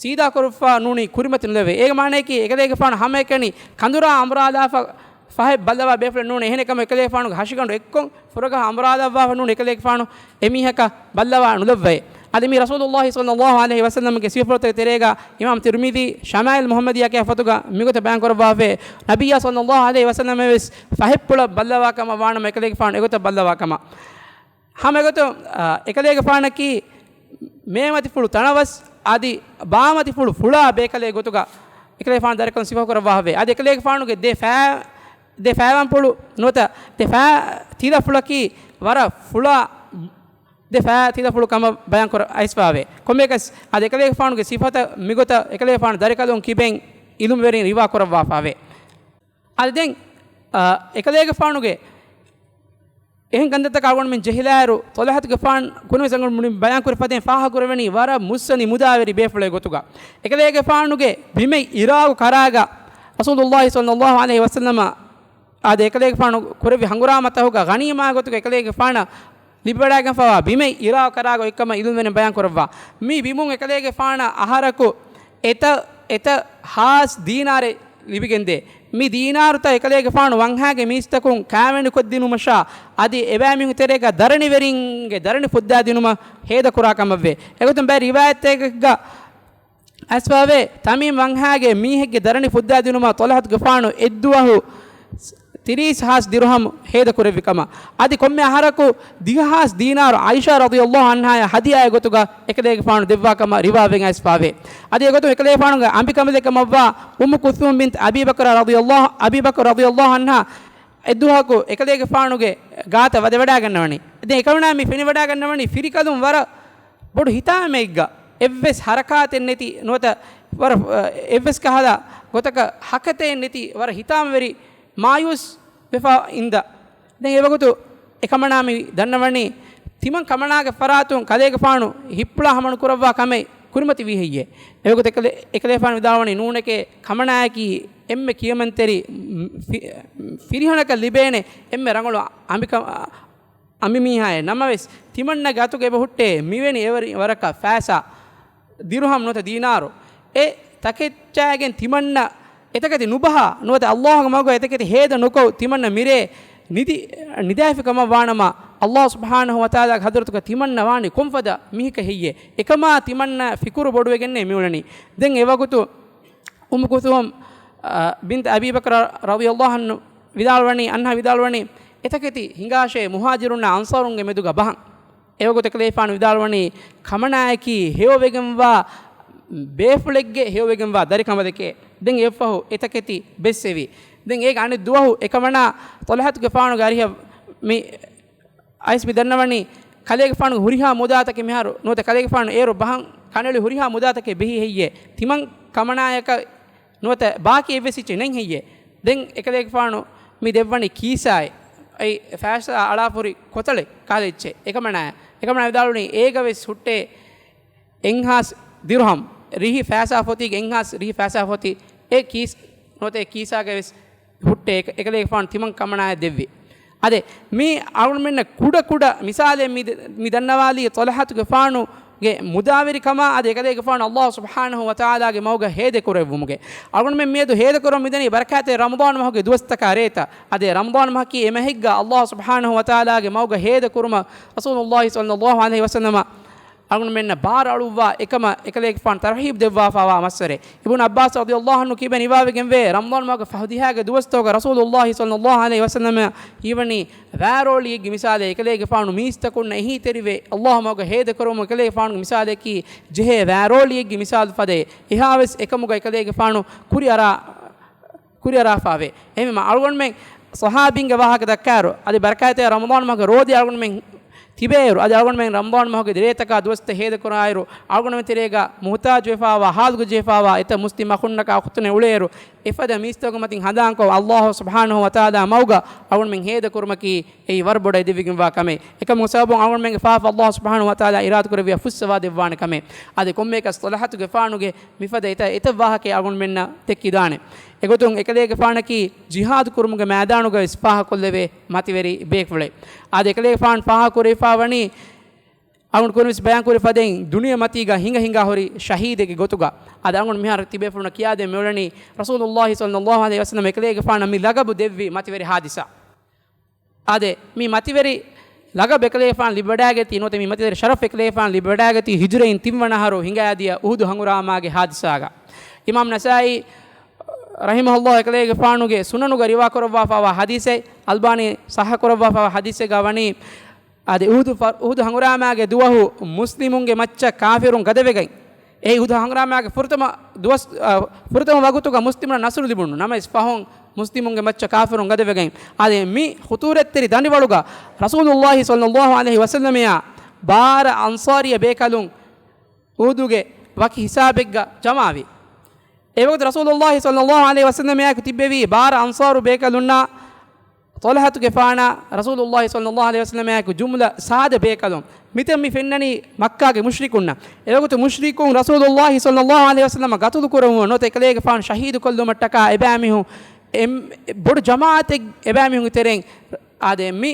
ސީދާކުރުފާ ނޫނީ ކުރިމަތި ނުލެވޭ. އޭގެ މާނަޔަކީ، އެކަލޭގެފާނު ހަމައެކަނި ކަނދުރާ އަނބުރާލާފަ ފަހެއް ބައްލަވާ ބޭފުޅެއް ނޫނޭ. އެހެނެއް ކަމަށް އެކަލޭގެފާނުގެ ހަށިގަނޑު އެއްކޮށް ފުރަގަހަ އަނބުރާލައްވާފަ ނޫނީ އެކަލޭގެފާނު އެމީހަކަށް ބައްލަވާ ނުލައްވައޭ. އަދި މީ ރަސޫލުﷲ ޞައްލަﷲ ޢަލައިހި ވަސައްލަމްގެ ސިފަފުޅުތަކެއް ތެރޭގަ އިމާމް ތިރްމިޛީ ޝަމާއިލް މުޙައްމަދިއްޔާ ކިޔާ ފޮތުގަ މިގޮތަށް ބަޔާން ކުރައްވާފައި، ނަބިއްޔާ ޞައްލަﷲ ޢަލައިހި ވަސައްލަމަށް ވެސް ފަހެއްޕުޅަށް ބައްލަވާ ކަމަށް ވާނަމަ އެކަލޭގެފާނު އެގޮތަށް ބައްލަވާ ކަމަށް. ހަމަ އެގޮތުން، އާ، އެކަލޭގެފާނަކީ މޭމަތިފުޅު ތަނަވަސް އަދި ބާމަތިފުޅު ފުޅާ ބޭކަލެއް ގޮތުގަ އެކަލޭގެފާނު ދަރިކަލުން ސިފަކުރައްވާފަވޭ. އަދި އެކަލޭގެފާނުގެ ދެ ފައި-، ދެ ފައިވަންޕުޅު ނުވަތަ ދެ ފައި ތިލަފުޅަކީ ވަރަށް ފުޅާ ދެ ފައި ތިލަފުޅު ކަމަށް ބަޔާން ކުރަ އައިސްފަވޭ. ކޮންމެއަކަސް އަދި އެކަލޭގެފާނުގެ ސިފަތައް މިގޮތަށް އެކަލޭގެފާނު ދަރިކަލުން ކިބެން އިލްމުވެރިން ރިވާ ކުރައްވާފަވޭ. އަދި ދެން، އާ، އެކަލޭގެފާނުގެ އެހެން ކަންތައްތަކަށް އަޅުގަނޑުމެން ޖެހިލާއިރު، ޠަލްޙަތުގެފާނު ކުރިންވެސް އަޅުގަނޑު މުޅިން ބަޔާން ކުރި ފަދައިން ފާހަގަކުރެވެނީ ވަރަށް މުއްސަނދި މުދާވެރި ބޭފުޅެއް ގޮތުގަ. އެކަލޭގެފާނުގެ ބިމެއް އިރާގު ކަރާގަ ރަސޫލުﷲ ޞައްލަﷲ ޢަލައިހި ވަސައްލަމަ އާދެ، އެކަލޭގެފާނު ކުރެއްވި ހަނގުރާމަތަކުގަ ޣަނީމާ ގޮތުގަ އެކަލޭގެފާނަށް ލިބިވަޑައިގެންފަވާ ބިމެއް އިރާގު ކަރާގަ އޮތްކަމަށް އިލްމުވެރިން ބަޔާން ކުރައްވާ. މި ބިމުން އެކަލޭގެފާނަށް އަހަރަކު އެތައް، އެތައް ހާސް ދީނާރެއް ލިބިގެންދޭ. މި ދީނާރުތައް އެކަލޭގެފާނު ވަންހާގެ މީސްތަކުން ކާވެނިކޮށްދިނުމަށާ، އަދި އެބައިމީހުން ތެރޭގަ ދަރަނިވެރިންގެ ދަރަނި ފުއްދާދިނުމަށް ހޭދަކުރާ ކަމަށްވޭ. އެގޮތުން ބައެއް ރިވާޔަތްތަކެއްގަ އައިސްފަވޭ، ތަމީމް ވަންހާގެ މީހެއްގެ ދަރަނި ފުއްދާދިނުމަށް ޠަލްޙަތުގެފާނު އެއްދުވަހު ތިރީސް ހާސް ދިރުހަމް ހޭދަކުރެއްވި ކަމަށް. އަދި ކޮންމެ އަހަރަކު ދިހަ ހާސް ދީނާރު ޢާއިޝާ ރަޟިޔަﷲ ޢަންހާއަށް ހަދިޔާއެއް ގޮތުގަ އެކަލޭގެފާނު ދެއްވާ ކަމަށް ރިވާވެގެން އައިސްފަވޭ. އަދި އެގޮތުން އެކަލޭގެފާނުގެ އަނބިކަނބަލެއް ކަމަށްވާ އުއްމު ކުލްސޫމް ބިންތު އަބީ ބަކްރާ ރަޟިޔަﷲ، އަބީ ބަކްރު ރަޟިޔަﷲ ޢަންހާ އެއްދުވަހަކު އެކަލޭގެފާނުގެ ގާތަށް ވަދެވަޑައިގަންނަވަނީ. ދެން އެކަމަނާ މި ފެނިވަޑައިގަންނަވަނީ ފިރިކަލުން ވަރަށް ބޮޑު ހިތާމައެއްގަ، އެއްވެސް ހަރަކާތެއް ނެތި ނުވަތަ ވަރަށް، އެއްވެސް ކަހަލަ ގޮތަކަށް ހަކަތައެއް ނެތި ވަރަށް ހިތާމަވެރި މާޔޫސް ވެފަ އިންދާ. ދެން އެވަގުތު އެކަމަނާ މި ދަންނަވަނީ ތިމަން ކަމަނާގެ ފަރާތުން ކަލޭގެފާނު ހިއްޕުޅާ ހަމަނުކުރައްވާ ކަމެއް ކުރިމަތިވީ ހެއްޔޭ؟ އެވަގުތު އެކަލޭ-، އެކަލޭގެފާނު ވިދާޅުވަނީ ނޫނެކޭ، ކަމަނާއަކީ އެންމެ ކިޔަމަންތެރި، މް، ފި-، ފިރިހެނަކަށް ލިބޭނެ އެންމެ ރަނގަޅު އަނބިކަ-، އަނބިމީހާއޭ. ނަމަވެސް، ތިމަންނަގެ އަތުގަ އެބަ ހުއްޓޭ މިވެނި އެވަރި ވަރަކަށް ފައިސާ، ދިރުހަމް ނުވަތަ ދީނާރު. އެ ތަކެއްޗާގެން ތިމަންނަ އެތަކެތި ނުބަހާ ނުވަތަ ﷲ ގެ މަގުގަ އެތަކެތި ހޭދަ ނުކޮށް ތިމަންނަ މިރޭ ނިދި-، ނިދާފި ކަމަށް ވާނަމަ، ﷲ ސުބްޙާނަހޫ ވަތަޢާލާގެ ޙަޟްރަތުގަ ތިމަންނަ ވާނީ ކޮންފަދަ މީހަކަށް ހެއްޔޭ؟ އެކަމާ ތިމަންނަ ފިކުރު ބޮޑުވެގެންނޭ މިއުޅެނީ. ދެން އެވަގުތު އުއްމު ކުލްސޫމް، އަ، ބިންތު އަބީ ބަކްރަ ރަޟިޔަﷲ ޢަންހު ވިދާޅުވަނީ، އަންހާ ވިދާޅުވަނީ، އެތަކެތި ހިނގާށޭ މުހާޖިރުންނާ އަންޞާރުންގެ މެދުގަ ބަހަން. އެވަގުތު އެކަލޭގެފާނު ވިދާޅުވަނީ، ކަމަނާއަކީ ހެޔޮވެގެންވާ ބޭފުޅެއްގެ ހެޔޮވެގެންވާ ދަރިކަނބަލެކޭ. ދެން އެއަށްފަހު އެތަކެތި ބެއްސެވި. ދެން އޭގެ އަނެއް ދުވަހު އެކަމަނާ ޠަލްޙަތުގެފާނުގެ އަރިހަށް މި އައިސް މި ދަންނަވަނީ، ކަލޭގެފާނުގެ ހުރިހާ މުދާތަކެއް މިހާރު ނުވަތަ ކަލޭގެފާނު އޭރު ބަހަން ކަނޑައެޅި ހުރިހާ މުދާތަކެއް ބެހީ ހެއްޔޭ؟ ތިމަން ކަމަނާޔަކަށް ނުވަތަ ބާކީ އެއްވެސް އެއްޗެއް ނެތް ހެއްޔޭ؟ ދެން އެކަލޭގެފާނު މި ދެއްވަނީ ކީސާއެއް. އެއީ ފައިސާ އަޅާފަހުރި ކޮތަޅެއް ކަހަލަ އެއްޗެއް. އެކަމަނާ، އެކަމަނާ ވިދާޅުވަނީ އޭގަވެސް ހުއްޓޭ އެއްހާސް ދިރުހަމް، ރިހި ފައިސާ ފޮތީގެ އެއްހާސް ރިހި ފައިސާ ފޮތި އެ ކީސް ނުވަތަ އެ ކީސާގަވެސް ހުއްޓޭ އެކ-، އެކަލޭގެފާނު ތިމަން ކަމަނާޔަށް ދެއްވި. އާދެ، މީ އަޅުގަނޑުމެންނަށް ކުޑަ ކުޑަ މިސާލެއް މި ދެ-، މި ދަންނަވާލީ ޠަލްޙަތުގެފާނުގެ މުދާވެރިކަމާ އަދި އެކަލޭގެފާނު ﷲ ސުބްޙާނަހޫ ވަތަޢާލާގެ މަގުގަ ހޭދަކުރެއްވުމުގެ. އަޅުގަނޑުމެން މިއަދު ހޭދަކުރަން މިދަނީ ބަރަކާތްތެރި ރަމަޟާން މަހުގެ ދުވަސްތަކާ ރޭތައް. އާދެ، ރަމަޟާން މަހަކީ އެ މަހެއްގަ ﷲ ސުބްޙާނަހޫ ވަތަޢާލާގެ މަގުގަ ހޭދަކުރުމަށް ރަސޫލުﷲ ޞައްލަﷲ ޢަލައިހި ވަސައްލަމަ އަޅުގަނޑުމެންނަށް ބާރަ އަޅުއްވާ އެކަމަށް އެކަލޭގެފާނު ތަރުޙީބު ދެއްވާފައިވާ މައްސަރެއް. އިބްނު ޢައްބާސް ރަޟިޔަﷲ ޢަންހު ކިބެން ރިވާވެގެންވޭ، ރަމަޟާން މަހުގެ ފަހު ދިހައިގެ ދުވަސްތަކުގަ ރަސޫލުﷲ ޞައްލަﷲ ޢަލައިހި ވަސައްލަމަ ހީވަނީ ވާރޯޅިއެއްގެ މިސާލެއް. އެކަލޭގެފާނު މީސްތަކުންނަށް އެހީތެރިވެ، ﷲ މަގުގަ ހޭދަކުރުމުން އެކަލޭގެފާނުގެ މިސާލަކީ ޖެހޭ ވާރޯޅިއެއްގެ މިސާލު ފަދައޭ. އެހާވެސް އެކަމުގަ އެކަލޭގެފާނު ކުރިއަރާ ކުރިއަރާފައިވޭ. އެހެންވީމަ އަޅުގަނޑުމެން ޞަޙާބީންގެ ވާހަކަ ދައްކާއިރު، އަދި ބަރަކާތްތެރި ރަމަޟާން މަހުގެ ރޯދަ އަޅުގަނޑުމެން ތިބޭއިރު، އަދި އަޅުގަނޑުމެން ރަމަޟާން މަހުގެ ދެރޭތަކާ ދުވަސްތައް ހޭދަކުރާއިރު، އަޅުގަނޑުމެން ތެރޭގަ މުޙްތާޖުވެފައިވާ، ހާލުގަ ޖެހިފައިވާ އެތައް މުސްލިމް އަޚުންނަކާ އުޚުތުންނެއް އުޅޭއިރު، އެފަދަ މީސްތަކުގެ މަތިން ހަނދާންކޮށް، ﷲ ސުބްޙާނަހޫ ވަތަޢާލާ މަގުގަ އަޅުގަނޑުމެން ހޭދަކުރުމަކީ އެއީ ވަރުބޮޑަށް އެދެވިގެންވާ ކަމެއް. އެކަމުގެ ސަބަބުން އަޅުގަނޑުމެންގެ ފާފަ ﷲ ސުބްޙާނަހޫ ވަތަޢާލާ އިރާދަކުރެއްވިޔާ ފުއްސަވާ ދެއްވާނެ ކަމެއް. އަދި ކޮންމެއަކަސް ޠަލްޙަތުގެފާނުގެ މިފަދަ އެތައް އެތައް ވާހަކައެއް އަޅުގަނޑުމެންނަށް ދެއްކިދާނެ. އެގޮތުން އެކަލޭގެފާނަކީ ޖިހާދު ކުރުމުގެ މައިދާނުގަވެސް ފާހަގަކޮށްލެވޭ މަތިވެރި ބޭފުޅެއް. އާދެ، އެކަލޭގެފާނު ފާހަގަކުރެވިފައިވަނީ އަޅުގަނޑު ކުރިންވެސް ބަޔާންކުރި ފަދައިން ދުނިޔެމަތީގަ ހިނގަ ހިނގާ ހުރި ޝަހީދެއްގެ ގޮތުގަ. އަދި އަޅުގަނޑު މިހާރު ތިބޭފުޅުންނަށް ކިޔާދޭން މިއުޅެނީ ރަސޫލުﷲ ޞައްލަﷲ ޢަލައިހި ވަސައްލަމަ އެކަލޭގެފާނަށް މި ލަގަބު ދެއްވި މަތިވެރި ޙާދިސާ. އާދެ، މި މަތިވެރި ލަގަބު އެކަލޭގެފާނަށް ލިބިވަޑައިގަތީ، ނުވަތަ މި މަތިވެރި ޝަރަފް އެކަލޭގެފާނަށް ލިބިވަޑައިގަތީ ހިޖުރައިން ތިންވަނަ އަހަރު ހިނގައިދިޔަ އުޙުދު ހަނގުރާމާގެ ޙާދިސާގަ. އިމާމް ނަސާއީ ރަޙިމަހުﷲ އެކަލޭގެފާނުގެ ސުނަނުގަ ރިވާކުރައްވާފައިވާ ޙަދީޘެއް، އަލްބާނީ ޞައްޙަކުރައްވާފައިވާ ޙަދީޘެއްގަ ވަނީ، އާދެ، އުޙުދު ފަ-، އުޙުދު ހަނގުރާމާގެ ދުވަހު މުސްލިމުންގެ މައްޗަށް ކާފިރުން ގަދަވެގަތް. އެ އުޙުދު ހަނގުރާމާގެ ފުރަތަމަ ދުވަސް، އަ، ފުރަތަމަ ވަގުތުގަ މުސްލިމުންނަށް ނަޞްރު ލިބުނު. ނަމަވެސް ފަހުން މުސްލިމުންގެ މައްޗަށް ކާފިރުން ގަދަވެގަތް. އާދެ، މި ޚުޠޫރަތްތެރި ދަނޑިވަޅުގަ ރަސޫލުﷲ ޞައްލަﷲ ޢަލައިހި ވަސައްލަމައާ ބާރަ އަންޞާރީ ބޭކަލުން އުޙުދުގެ ވަކި ހިސާބެއްގަ ޖަމާވި. އެވަގުތު ރަސޫލުﷲ ޞައްލަﷲ ޢަލައިހި ވަސައްލަމައާއެކު ތިއްބެވި ބާރަ އަންޞާރު ބޭކަލުންނާ ޠަލްޙަތުގެފާނާ ރަސޫލުﷲ ޞައްލަﷲ ޢަލައިހި ވަސައްލަމައާއެކު ޖުމްލަ ސާދަ ބޭކަލުން. މިތަން މި ފެންނަނީ މައްކާގެ މުޝްރިކުންނަށް. އެވަގުތު މުޝްރިކުން ރަސޫލުﷲ ޞައްލަﷲ ޢަލައިހި ވަސައްލަމަ ގަތުލު ކުރެވުމަށް ނުވަތަ އެކަލޭގެފާނު ޝަހީދު ކޮށްލުމަށްޓަކާ އެބައިމީހުން އެ-، ބޮޑު ޖަމާޢަތެއް އެބައިމީހުންގެ ތެރެއިން އާދެ، މި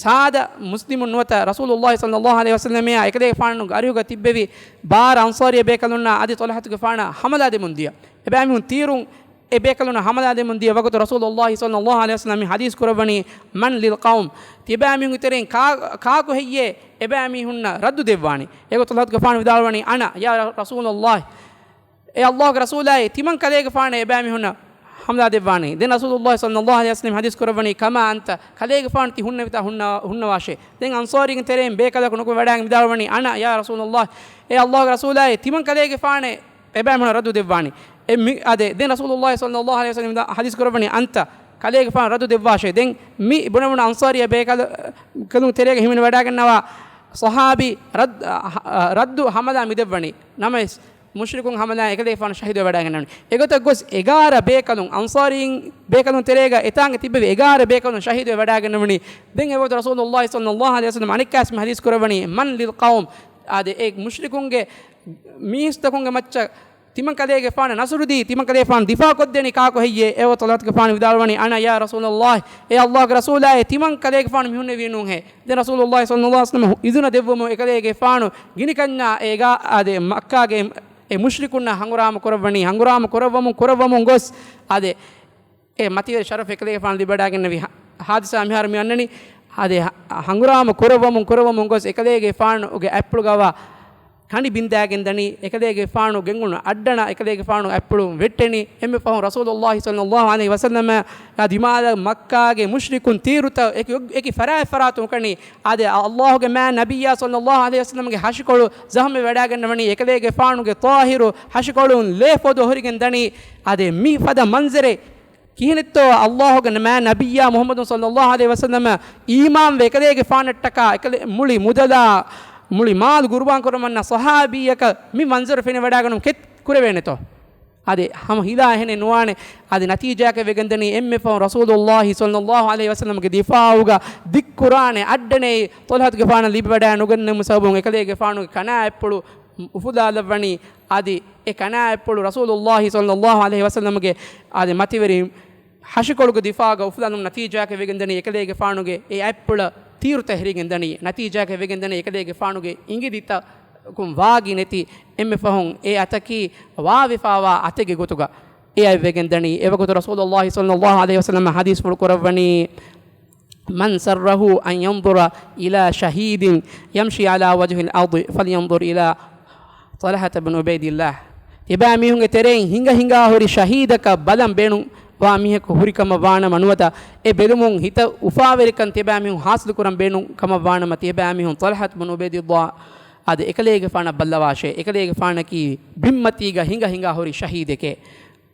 ސާދަ މުސްލިމުން ނުވަތަ ރަސޫލުﷲ ޞައްލަﷲ ޢަލައިހި ވަސައްލަމައާ އެކަލޭގެފާނުގެ އަރިހުގަ ތިއްބެވި ބާރަ އަންޞާރީ ބޭކަލުންނާ އަދި ޠަލްޙަތުގެފާނާ ޙަމަލާ ދެމުން ދިޔަ. އެބައިމީހުން ތީރުން އެ ބޭކަލުންނަށް ޙަމަލާ ދެމުން ދިޔަ ވަގުތު ރަސޫލުﷲ ޞައްލަﷲ ޢަލައިހި ވަސައްލަމަ މި ޙަދީޘް ކުރައްވަނީ، "من للقوم؟" ތިބައިމީހުންގެ ތެރެއިން ކާ-، ކާކު ހެއްޔޭ އެބައިމީހުންނަށް ރައްދު ދެއްވާނީ؟ އެގޮތުން ޠަލްޙަތުގެފާނު ވިދާޅުވަނީ، "أنا يا رسول الله." އޭ ﷲގެ ރަސޫލާއޭ، ތިމަން ކަލޭގެފާނޭ އެބައިމީހުންނަށް ޙަމަލާ ދެއްވާނީ. ދެން ރަސޫލުﷲ ޞައްލަﷲ ޢަލައިހި ވަސައްލަމަ ޙަދީޘް ކުރައްވަނީ، "كما أنت." ކަލޭގެފާނު ތި ހުންނެވިތާ ހުންނަ-، ހުންނަވާށޭ. ދެން އަންޞާރީންގެ ތެރެއިން ބޭކަލަކު ނުކުމެ ވަޑައިގެން ވިދާޅުވަނީ، "أنا يا رسول الله." އޭ ﷲގެ ރަސޫލާއޭ، ތިމަން ކަލޭގެފާނޭ އެބައިމީހުންނަށް ރައްދު ދެއްވާނީ. އެ މި-، އާދެ، ދެން ރަސޫލުﷲ ޞައްލަﷲ ޢަލައިހި ވަސައްލަމަ ޙަދީޘް ކުރައްވަނީ، "أنت." ކަލޭގެފާނު ރައްދު ދެއްވާށޭ. ދެން މި ބުނެވުނު އަންޞާރީ ބޭކަލު-، ކަލުން ތެރޭގަ ހިމެނި ވަޑައިގަންނަވާ ޞަޙާބީ ރައްދު، އަ، އަ، ރައްދު ޙަމަލާ މި ދެއްވަނީ. ނަމަވެސް، މުޝްރިކުން ޙަމަލާ އެކަލޭގެފާނު ޝަހީދުވެ ވަޑައިގަންނަވަނީ. އެގޮތަށް ގޮސް އެގާރަ ބޭކަލުން، އަންޞާރީން ބޭކަލުން ތެރޭގަ އެތާނގަ ތިއްބެވި އެގާރަ ބޭކަލުން ޝަހީދުވެ ވަޑައިގަންނަވަނީ. ދެން އެވަގުތު ރަސޫލުﷲ ޞައްލަﷲ ޢަލައިހި ވަސައްލަމަ އަނެއްކާވެސް މި ޙަދީޘް ކުރައްވަނީ، "من للقوم؟" އާދެ، އެ މުޝްރިކުންގެ މީސްތަކުންގެ މައްޗަށް ތިމަން ކަލޭގެފާނަށް ނަސުރުދީ، ތިމަން ކަލޭގެފާނު ދިފާ ކޮށްދޭނީ ކާކު ހެއްޔޭ؟ އެ ތަލްޙަތުގެފާނު ވިދާޅުވަނީ، "أنا يا رسول الله، އޭ ﷲގެ ރަސޫލާއޭ، ތިމަން ކަލޭގެފާނު މިހުންނެވީ ނޫންހޭ؟" ދެން ރަސޫލުﷲ ޞައްލަﷲ ޢަލައިހި ވަސައްލަމަ އިޒުނަ ދެއްވުމުން އެކަލޭގެފާނު ގިނިކަންޏާ އޭގާ އާދެ، މައްކާގެ އެ މުޝްރިކުންނާ ހަނގުރާމަ ކުރައްވަނީ، ހަނގުރާމަ ކުރައްވަމުން ކުރައްވަމުން ގޮސް، އާދެ، އެ މަތިވެރި ޝަރަފް އެކަލޭގެފާނު ލިބިވަޑައިގެންނެވި ހާ-، ހާދިސާ މިހާރު މި އަންނަނީ. އާދެ، ހަ-، ހަނގުރާމަ ކުރައްވަމުން ކުރައްވަމުން ގޮސް އެކަލޭގެފާނުގެ އަތްޕުޅުގަވާ ކަނޑި ބިންދާގެން ދަނީ، އެކަލޭގެފާނު ގެންގުޅުނު އައްޑަނަ އެކަލޭގެފާނު އަތްޕުޅުން ވެއްޓެނީ. އެންމެ ފަހުން ރަސޫލުﷲ ޞައްލަﷲ ޢަލައިހި ވަސައްލަމަ ދިމާލަށް މައްކާގެ މުޝްރިކުން ތީރުތައް އެކި، އެކި ފަރާތް ފަރާތުން ހުކަނީ. އާދެ، ﷲގެ މާތް ނަބިއްޔާ ޞައްލަﷲ ޢަލައިހި ވަސައްލަމަގެ ހަށިކޮޅު ޒަޚްމެ ވަޑާގެންނަވަނީ، އެކަލޭގެފާނުގެ ޠާހިރު ހަށިކޮޅުން ލޭ ފޮދު ހުރިގެން ދަނީ. އާދެ، މި ފަދަ މަންޒަރެއް ކިހިނެއްތޯ ﷲގެ މާތް ނަބިއްޔާ މުޙައްމަދު ޞައްލަﷲ ޢަލައިހި ވަސައްލަމަ އީމާންވެ އެކަލޭގެފާނަށްޓަކާ އެކަލޭ މުޅި މުދަލާ މުޅި މާލު ގުރުބާން ކުރަމަންނަ ޞަޙާބީއަކަށް މި މަންޒަރު ފެނިވަޑާގަނުން ކެތް ކުރެވޭނެތޯ؟ އަދި ހަމަ ހިލާ އެހެނެއް ނުވާނެ. އަދި ނަތީޖާއަކަށް ވެގެންދަނީ އެންމެ ފަހުން ރަސޫލުﷲ ޞައްލަﷲ ޢަލައިހި ވަސައްލަމަގެ ދިފާޢުގަ ދިއްކުރާނެ އައްޑަނެއް ޠަލްޙަތުގެފާނަށް ލިބިވަޑައި ނުގެންނެވުމު ސަބަބުން އެކަލޭގެފާނުގެ ކަނާ އަތްޕުޅު އުފުލާލައްވަނީ. އަދި އެ ކަނާ އަތްޕުޅު ރަސޫލުﷲ ޞައްލަﷲ ޢަލައިހި ވަސައްލަމަގެ އާދެ މަތިވެރި ހަށިކޮޅުގެ ދިފާޢުގަ އުފުލާލުމުން ނަތީޖާއަކަށް ވެގެންދަނީ އެކަލޭގެފާނުގެ އެ އަތްޕުޅަށް ތީރުތައް ހިރިގެންދަނީ. ނަތީޖާއަކަށް ވެގެންދަނީ އެކަލޭގެފާނުގެ އިނގިލިތަކުން ވާގި ނެތި އެންމެ ފަހުން އެ އަތަކީ ވާވެފާވާ އަތެއްގެ ގޮތުގަ އެ އަތް ވެގެންދަނީ. އެވަގުތު ރަސޫލުﷲ ޞައްލަﷲ ޢަލައިހި ވަސައްލަމަ ޙަދީޘްފުޅު ކުރައްވަނީ، من سره أن ينظر إلى شهيد يمشي على وجه الأرض فلينظر إلى طلحة بن عبيد الله. ތިބާ މީހުންގެ ތެރެއިން ހިނގަ ހިނގާ ހުރި ޝަހީދަކަށް ބަލަން ބޭނުން ވާ މީހަކު ހުރި ކަމަށް ވާނަމަ ނުވަތަ، އެ ބެލުމުން ހިތަށް އުފާވެރިކަން ތިބާ މީހުން ހާސިލު ކުރަން ބޭނުން ކަމަށް ވާނަމަ، ތިބާ މީހުން ޠަލްޙަތު ބުނު ޢުބައިދިއްލާހް އާދެ އެކަލޭގެފާނަށް ބައްލަވާށޭ. އެކަލޭގެފާނަކީ ބިންމަތީގަ ހިނގަ ހިނގާ ހުރި ޝަހީދެކޭ.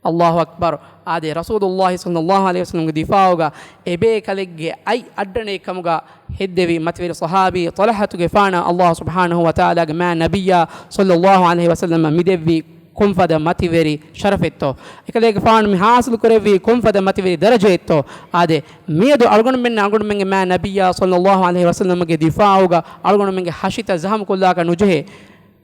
އައްލާހު އަކްބަރު. އާދެ، ރަސޫލުﷲ ޞައްލަﷲ ޢަލައިހި ވަސައްލަމްގެ ދިފާޢުގަ އެބޭކަލެއްގެ އަތް އައްޑަނެއް ކަމުގަ ހެއްދެވި މަތިވެރި ޞަޙާބީ ޠަލްޙަތުގެފާނަށް އައްލާހު ސުބްޙާނަހު ވަތަޢާލާގެ މާތް ނަބިއްޔާ ޞައްލަﷲ ޢަލައިހި ވަސައްލަމަ މިދެއްވި ކޮންފަދަ މަތިވެރި ޝަރަފެއްތޯ؟ އެކަލޭގެފާނު މި ހާސިލު ކުރެއްވީ ކޮންފަދަ މަތިވެރި ދަރަޖައެއްތޯ؟ އާދެ، މިއަދު އަޅުގަނޑުމެންނަށް އަޅުގަނޑުމެންގެ މާތް ނަބިއްޔާ ޞައްލަﷲ ޢަލައިހި ވަސައްލަމަގެ ދިފާޢުގަ އަޅުގަނޑުމެންގެ ހަށިތައް ޒަޚަމުކޮށްލާކަށް ނުޖެހޭ.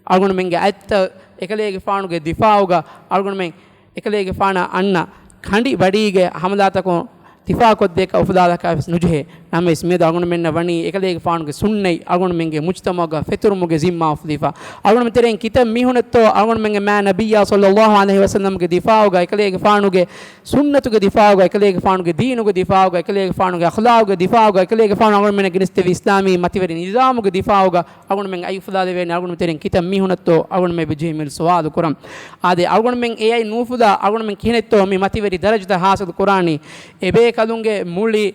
އަޅުގަނޑުމެންގެ އަތްތައް އެކަލޭގެފާނުގެ ދިފާޢުގަ އަޅުގަނޑުމެން އެކަލޭގެފާނަށް އަންނަ ކަނޑި ބަޑީގެ ހަމަލާތަކުން ދިފާޢުކޮށްދޭކަށް އުފުލާލާކަށް ވެސް ނުޖެހޭ. ނަމަވެސް މިއަދު އަޅުގަނޑުމެންނަށް ވަނީ އެކަލޭގެފާނުގެ ސުންނަތް އަޅުގަނޑުމެންގެ މުޖްތަމަޢުގަ ފެތުރުމުގެ ޒިންމާ އުފުލީފަ. އަޅުގަނޑުމެން ތެރެއިން ކިތައް މީހުންނެއްތޯ އަޅުގަނޑުމެންގެ މާތް ނަބިއްޔާ ޞައްލަﷲ ޢަލައިހި ވަސައްލަމްގެ ދިފާޢުގަ އެކަލޭގެފާނުގެ ސުންނަތުގެ ދިފާޢުގަ އެކަލޭގެފާނުގެ ދީނުގެ ދިފާޢުގަ އެކަލޭގެފާނުގެ އަޚްލާޤުގެ ދިފާޢުގަ އެކަލޭގެފާނު އަޅުގަނޑުމެންނަށް ގެނެސްދެއްވި އިސްލާމީ މަތިވެރި ނިޒާމުގެ ދިފާޢުގަ އަޅުގަނޑުމެން އަތް އުފުލާލެވޭނެ. އަޅުގަނޑުމެން ތެރެއިން ކިތައް މީހުންނެއްތޯ އަޅުގަނޑުމެން އެބަޖެހޭ މިއަދު ސުވާލު ކުރަން. އާދެ، އަޅުގަނޑުމެން އެ އަތް ނުއުފުލާ އަޅުގަނޑުމެން ކިހިނެއްތޯ މި މަތިވެރި ދަރަޖަތައް ހާސިލު ކުރާނީ؟ އެބޭކަލުންގެ މުޅި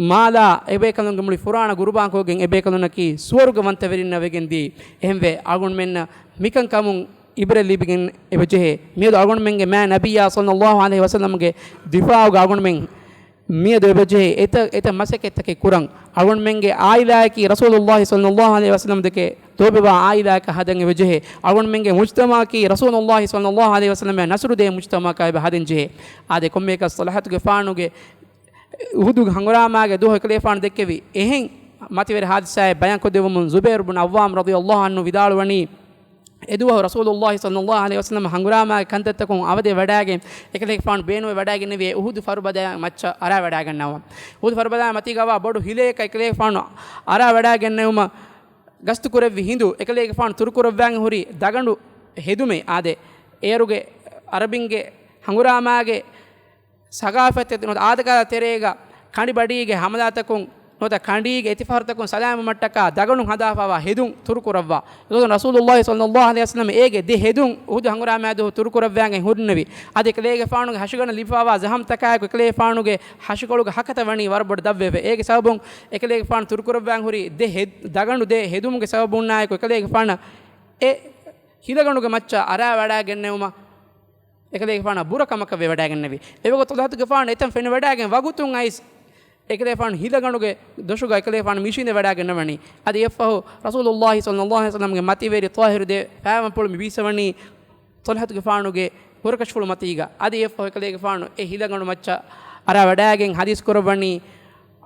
މާލާ، އެބޭކަލުންގެ މުޅި ފުރާނަ ގުރުބާންކޮށްގެން އެބޭކަލުންނަކީ ސުވަރުގަ ވަންތަވެރިންނަށް ވެގެންދީ. އެހެންވެ، އަޅުގަނޑުމެންނަށް މިކަންކަމުން އިބްރަތް ލިބިގެން އެބަޖެހޭ. މިއަދު އަޅުގަނޑުމެންގެ މާތް ނަބިއްޔާ ޞައްލަﷲ ޢަލައިހި ވަސައްލަމްގެ ދިފާޢުގަ އަޅުގަނޑުމެން މިއަދު އެބަޖެހޭ އެތައް، އެތައް މަސައްކަތްތަކެއް ކުރަން. އަޅުގަނޑުމެންގެ ޢާއިލާއަކީ ރަސޫލުﷲ ޞައްލަﷲ ޢަލައިހި ވަސައްލަމް ދެކެ ލޯބިވާ ޢާއިލާއަކަށް ހަދަން އެބަޖެހޭ. އަޅުގަނޑުމެންގެ މުޖްތަމަޢަކީ ރަސޫލުﷲ ޞައްލަﷲ ޢަލައިހި ވަސައްލަމް ނަޞްރު ދޭ މުޖްތަމަޢަކަށް އެބަ ހަދަން ޖެހޭ. އާދެ، ކޮންމެއަކަސް ޠަލްޙަތުގެފާނުގެ އުޙުދު ހަނގުރާމާގެ ދުވަހު އެކަލޭފާނު ދެއްކެވި އެހެން މަތިވެރި ޙާދިސާއެއް ބަޔާންކޮށްދެއްވުމުން ޒުބައިރު ބުނު ޢައްވާމް ރަޟިޔަﷲ ޢަންހު ވިދާޅުވަނީ، އެދުވަހު ރަސޫލުﷲ ޞައްލަﷲ ޢަލައިހި ވަސައްލަމް ހަނގުރާމާގެ ކަންތައްތަކުން އަވަދެއް ވަޑައިގެން، އެކަލޭގެފާނު ބޭނުންވެވަޑައިގެންނެވި އެ އުޙުދު ފަރުބަދައިގެ މައްޗަށް އަރާވަޑައިގަންނަވަން. އުޙުދު ފަރުބަދައިގެ މަތީގަވާ ބޮޑު ހިލައަކަށް އެކަލޭގެފާނު އަރާވަޑައިގެންނެވުމަށް ގަސްތުކުރެއްވި ހިނދު، އެކަލޭގެފާނު ތުރުކުރައްވާން ހުރި ދަގަނޑު ހެދުމެއް އާދެ، އޭރުގެ ޢަރަބިންގެ ހަނގުރާމާގެ ސަގާފަތެއް ނުވަތަ އާދަކާދަ ތެރޭގަ ކަނޑި ބަޑީގެ ހަމަލާތަކުން ނުވަތަ ކަނޑީގެ އެތިފަހަރުތަކުން ސަލާމަތްވުމަށްޓަކާ ދަގަނޑު ހަދާފައިވާ ހެދުން ތުރުކުރައްވާ. އެގޮތުން ރަސޫލުﷲ ޞައްލަﷲ ޢަލައިހި ވަސައްލަމަ އޭގެ ދެ ހެދުން އުޙުދު ހަނގުރާމާ ދުވަހު ތުރުކުރައްވާގެން ހުންނެވި. އަދި އެކަލޭގެފާނުގެ ހަށިގަނޑަށް ލިބިފައިވާ ޒަޚަމްތަކާއެކު އެކަލޭގެފާނުގެ ހަށިކޮޅުގެ ހަކަތަ ވަނީ ވަރަށް ބޮޑަށް ދަށްވެފަ. އޭގެ ސަބަބުން އެކަލޭގެފާނު ތުރުކުރައްވާން ހުރި ދެ ހެ-، ދަގަނޑު ދެ ހެދުމުގެ ސަބަބުންނާއެކު އެކަލޭގެފާނަށް އެ ހިލަގަނޑުގެ މައްޗަށް އަރާވަޑައިގެންނެވުމަށް އެކަލޭގެފާނަށް ބުރަ ކަމަކަށް ވެވަޑައިގެންނެވި. އެވަގުތު ޠަލްޙަތުގެފާނު އެތަން ފެނިވަޑައިގެން ވަގުތުން އައިސް އެކަލޭގެފާނު ހިލަގަނޑުގެ ދޮށުގަ އެކަލޭގެފާނު މި އިށީނދެވަޑައިގެންނަވަނީ. އަދި އެއަށްފަހު ރަސޫލުﷲ ޞައްލަﷲ ޢަލައިހި ވަސައްލަމްގެ މަތިވެރި ޠާހިރު ދެ ފައިވަންޕުޅު މި ބީއްސަވަނީ ޠަލްޙަތުގެފާނުގެ ހުރަކަށިފުޅު މަތީގަ. އަދި އެއަށްފަހު އެކަލޭގެފާނު އެ ހިލަގަނޑު މައްޗަށް އަރާވަޑައިގެން ޙަދީޘް ކުރައްވަނީ،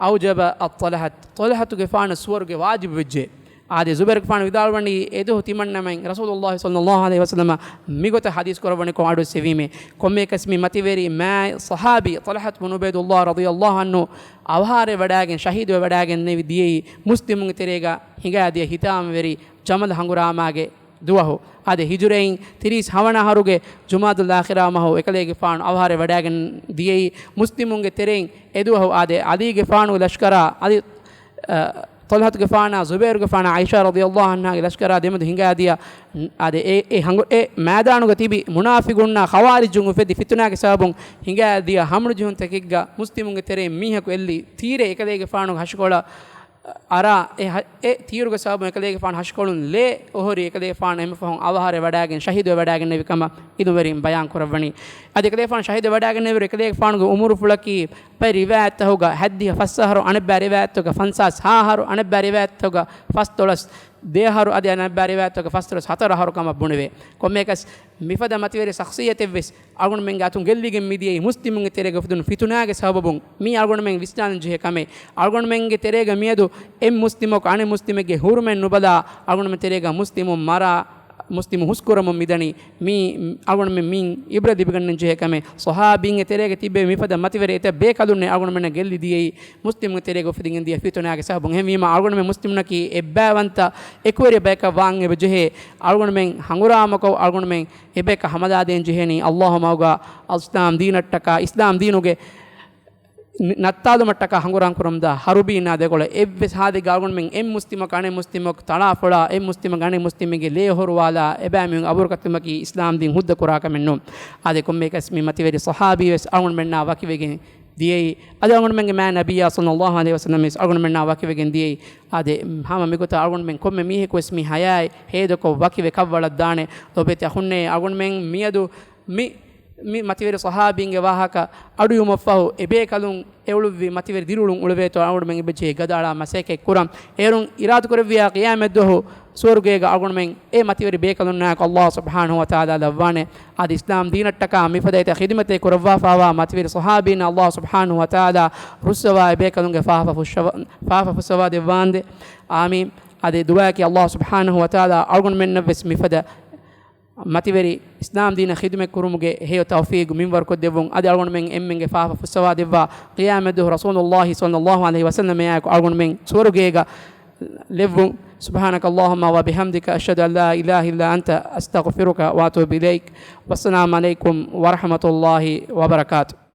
أوجب الطلحة، ޠަލްޙަތުގެފާނަށް ސުވަރުގެ ވާޖިބު ވެއްޖެ. އާދެ، ޒުބައިރުގެފާނު ވިދާޅުވަނީ އެދުވަހު ތިމަންނަމެން ރަސޫލުﷲ ޞައްލަﷲ ޢަލައިހި ވަސައްލަމަ މިގޮތަށް ޙަދީޘް ކުރައްވަނިކޮށް އަޑުއެއްސެވީމޭ. ކޮންމެއަކަސް މި މަތިވެރި މާތް ޞަޙާބީ ޠަލްޙަތު ބުނު ޢުބައިދުﷲ ރަޟިޔަﷲ ޢަންހު އަވަހާރަވެވަޑާގެން ޝަހީދުވެވަޑާގެންނެވި ދިޔައީ މުސްލިމުންގެ ތެރޭގަ ހިނގާދިޔަ ހިތާމަވެރި ޖަމަލް ހަނގުރާމާގެ ދުވަހު. އާދެ، ހިޖުރައިން ތިރީސް ހަވަނަ އަހަރުގެ ޖުމާދުލް އާޚިރާ މަހު އެކަލޭގެފާނު އަވަހާރަވެވަޑާގެން ދިޔައީ މުސްލިމުންގެ ތެރެއިން އެދުވަހު. އާދެ، ޢަލީގެފާނުގެ ލަޝްކަރާ، ޢަލީ، އަ، ޠަލްޙަތުގެފާނާ ޒުބައިރުގެފާނާ ޢާއިޝާ ރަޟިޔަﷲ ޢަންހާގެ ލަޝްކަރާ ދެމެދު ހިނގާދިޔަ، އާދެ، އެ، އެ ހަނގު-، އެ މައިދާނުގަ ތިބި މުނާފިގުންނާ ޚަވާރިޖުން އުފެދި ފިތުނާގެ ސަބަބުން ހިނގާދިޔަ ހަމަނުޖެހުންތަކެއްގަ މުސްލިމުންގެ ތެރެއިން މީހަކު އެއްލި ތީރެއް އެކަލޭގެފާނުގެ ހަށިކޮޅަށް އަރާ، އެ ހަ-، އެ ތީރުގެ ސަބަބުން އެކަލޭގެފާނު ހަށިކޮޅުން ލޭ އޮހޮރި އެކަލޭގެފާނު އެންމެ ފަހުން އަވަހާރަވެވަޑާގެން ޝަހީދުވެވަޑާގެންނެވި ކަމަށް ޢިލްމުވެރިން ބަޔާން ކުރައްވަނީ. އަދި އެކަލޭގެފާނު ޝަހީދުވެވަޑާގެންނެވިއިރު އެކަލޭގެފާނުގެ އުމުރުފުޅަކީ ބައެއް ރިވާޔަތްތަކުގަ ހައްދިހަ ފަސް އަހަރު، އަނެއްބައި ރިވާޔަތްތަކުގަ ފަންސާސް ހަ އަހަރު، އަނެއްބައި ރިވާޔަތްތަކުގަ ފަސްދޮޅަސް ދެ އަހަރު، އަދި އަނެއްބައި ރިވާޔަތްތަކުގަ ފަސްދޮޅަސް ހަތަރު އަހަރު ކަމަށް ބުނެވޭ. ކޮންމެއަކަސް މިފަދަ މަތިވެރި ޝަޚްޞިއްޔަތެއްވެސް އަޅުގަނޑުމެންގެ އަތުން ގެއްލިގެން މިދިޔައީ މުސްލިމުންގެ ތެރޭގަ އުފެދުނު ފިތުނާގެ ސަބަބުން. މީ އަޅުގަނޑުމެން ވިސްނާލަން ޖެހޭ ކަމެއް. އަޅުގަނޑުމެންގެ ތެރޭގަ މިއަދު އެއް މުސްލިމަކު އަނެއް މުސްލިމެއްގެ ހުރުމަތް ނުބަލާ، އަޅުގަނޑުމެން ތެރޭގަ މުސްލިމުން މަރާ، މުސްލިމު ހުސްކުރަމުން މިދަނީ. މީ އަޅުގަނޑުމެން މި އިބްރަތް ލިބިގަންނަން ޖެހޭ ކަމެއް. ޞަޙާބީންގެ ތެރޭގަ ތިއްބެވި މިފަދަ މަތިވެރި އެތައް ބޭކަލުންނެއް އަޅުގަނޑުމެންނަށް ގެއްލި ދިޔައީ މުސްލިމުންގެ ތެރޭގަ އުފެދިގެން ދިޔަ ފިތުނާގެ ސަބަބުން. އެހެންވީމަ އަޅުގަނޑުމެން މުސްލިމުންނަކީ އެއްބައިވަންތަ އެކުވެރި ބަޔަކަށް ވާން އެބަ ޖެހޭ. އަޅުގަނޑުމެން ހަނގުރާމަކޮށް އަޅުގަނޑުމެން އެބަޔަކަށް ހަމަލާދޭން ޖެހޭނީ ﷲ މަގުގަ އިސްލާމް ދީނަށްޓަކާ، އިސްލާމް ދީނުގެ ނި-، ނައްތާލުމަށްޓަކާ ހަނގުރާމަ ކުރަމުންދާ ހަރުބީންނާ ދެކޮޅަށް. އެއްވެސް ހާލެއްގަ އަޅުގަނޑުމެން އެއް މުސްލިމަކު އަނެއް މުސްލިމަކު ތަޅާފޮޅާ، އެއް މުސްލިމަކު އަނެއް މުސްލިމެއްގެ ލޭ އޮހޮރުވާލާ، އެބައިމީހުން އަބުރު ކައްތުމަކީ އިސްލާމް ދީން ހުއްދަ ކުރާ ކަމެއް ނޫން. އާދެ، ކޮންމެއަކަސް މި މަތިވެރި ޞަޙާބީ ވެސް އަޅުގަނޑުމެންނާ ވަކިވެގެން ދިޔައީ. އަދި އަޅުގަނޑުމެންގެ މާތް ނަބިއްޔާ ޞައްލަﷲ ޢަލައިހި ވަސައްލަމަ ވެސް އަޅުގަނޑުމެންނާ ވަކިވެގެން ދިޔައީ. އާދެ، ހަމަ މިގޮތަށް އަޅުގަނޑުމެން ކޮންމެ މީހަކު ވެސް މި ޙަޔާތް ހޭދަކޮށް ވަކިވެ ކަށްވަޅަށްދާނެ. ލޯބިވެތި އަޚުންނޭ، އަޅުގަނޑުމެން މިއަދު މި، މި މަތިވެރި ޞަޙާބީންގެ ވާހަކަ އަޑުއިވުމަށްފަހު، އެބޭކަލުން އެއުޅުއްވި މަތިވެރި ދިރިއުޅުން އުޅެވޭތޯ އަޅުގަނޑުމެން އެބަޖެހޭ ގަދައަޅާ މަސައްކަތް ކުރަން. އޭރުން އިރާދަކުރެއްވިޔާ ޤިޔާމަތްދުވަހު ސުވަރުގޭގަ އަޅުގަނޑުމެން އެ މަތިވެރި ބޭކަލުންނާއެކު ﷲ ސުބްޙާނަހޫ ވަތަޢާލާ ލައްވާނެ. އަދި އިސްލާމް ދީނަށްޓަކާ މިފަދަ އެތައް ޚިދުމަތެއް ކުރައްވާފައިވާ މަތިވެރި ޞަޙާބީން ﷲ ސުބްޙާނަހޫ ވަތަޢާލާ ރުއްސަވާ އެބޭކަލުންގެ ފާފަ ފުއްސަވާ، ފާފަ ފުއްސަވާ ދެއްވާނދޭ. އާމީން. އަދި ދުޢާއަކީ ﷲ ސުބްޙާނަހޫ ވަތަޢާލާ އަޅުގަނޑުމެންނަށްވެސް މިފަދަ މަތިވެރި އިސްލާމް ދީނަށް ޚިދުމަތް ކުރުމުގެ ހެޔޮ ތައުފީގު މިންވަރުކޮށްދެއްވުން. އަދި އަޅުގަނޑުމެން އެންމެންގެ ފާފަ ފުއްސަވާ ދެއްވާ، ޤިޔާމަތްދުވަހު ރަސޫލުﷲ ޞައްލަﷲ ޢަލައިހި ވަސައްލަމައާއެކު އަޅުގަނޑުމެން ސުވަރުގޭގަ ލެއްވުން. سبحانك اللهم وبحمدك، أشهد أن لا إله إلا أنت، أستغفرك وأتوب إليك. والسلام عليكم ورحمة الله وبركاته.